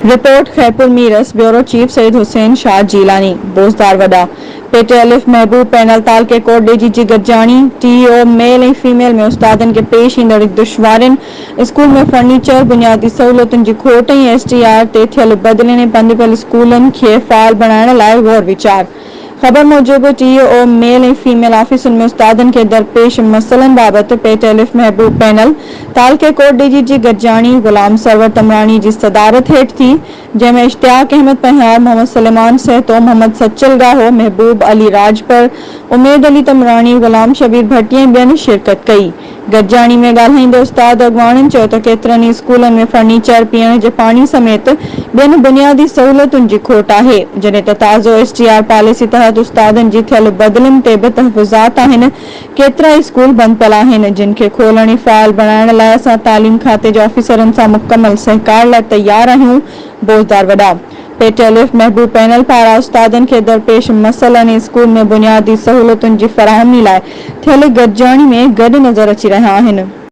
Report, Khairpur Mirs, bureau chief Syed Hussain Shah Jilani, Bozdar وڏا، P T الف محبوب panel تعلقي ڪوٽڏيجي جي گڏجاڻي، ٽي او ميل ۽ فيميل ۾ استادن کي پيش ايندڙ دشوارين، اسڪول ۾ فرنيچر، بنيادي سهولتن جي کوٽ ۽ ايس ٽي آر تي ٿيل بدلين ۽ بند پيل اسڪولن کي فعال بڻائڻ لاء غور ويچار. خبر موجب ٽي او ميل ۽ فيميل آفيسن ۾ استادن کي درپيش مسئلن بابت پي ٽيلف محبوب پينل تعلقي ڪوٽڏيجي جي گڏجاڻي غلام سرور تمراڻي جي صدارت هيٺ ٿي جنهن ۾ اشتياق احمد پنهيار، محمد سليمان سهتو، محمد سچل ڳاهو، محبوب علي راڄپر، اميد علي تمراڻي، غلام شبير ڀٽي ۽ ٻين شرڪت ڪئي. گڏجاڻي ۾ ڳالهائيندي استاد اڳواڻن چيو ته ڪيترن ئي اسڪولن ۾ فرنيچر، پيئڻ جي پاڻي سميت ٻين بنيادي سهولتن جي کوٽ آهي، جڏهن ته تازو ايس ٽي آر پاليسي تحت استادن جي ٿيل بدلين تي به تحفظات آهن، ڪيترائي اسڪول بند پيل آهن، جن کي کولڻ ۽ فعال بڻائڻ لاء اسان تعليم کاتي جي آفيسرن سان مڪمل سهڪار لاء تيار آهيون، بوزدار وڏا. پي ٽيلف محبوب پينل پاران استادن کي درپيش مسئلن ۽ اسڪول ۾ بنيادي سهولتن جي فراهمي لاء ٿيل گڏجاڻي ۾ گڏ نظر اچي رهيا آهن.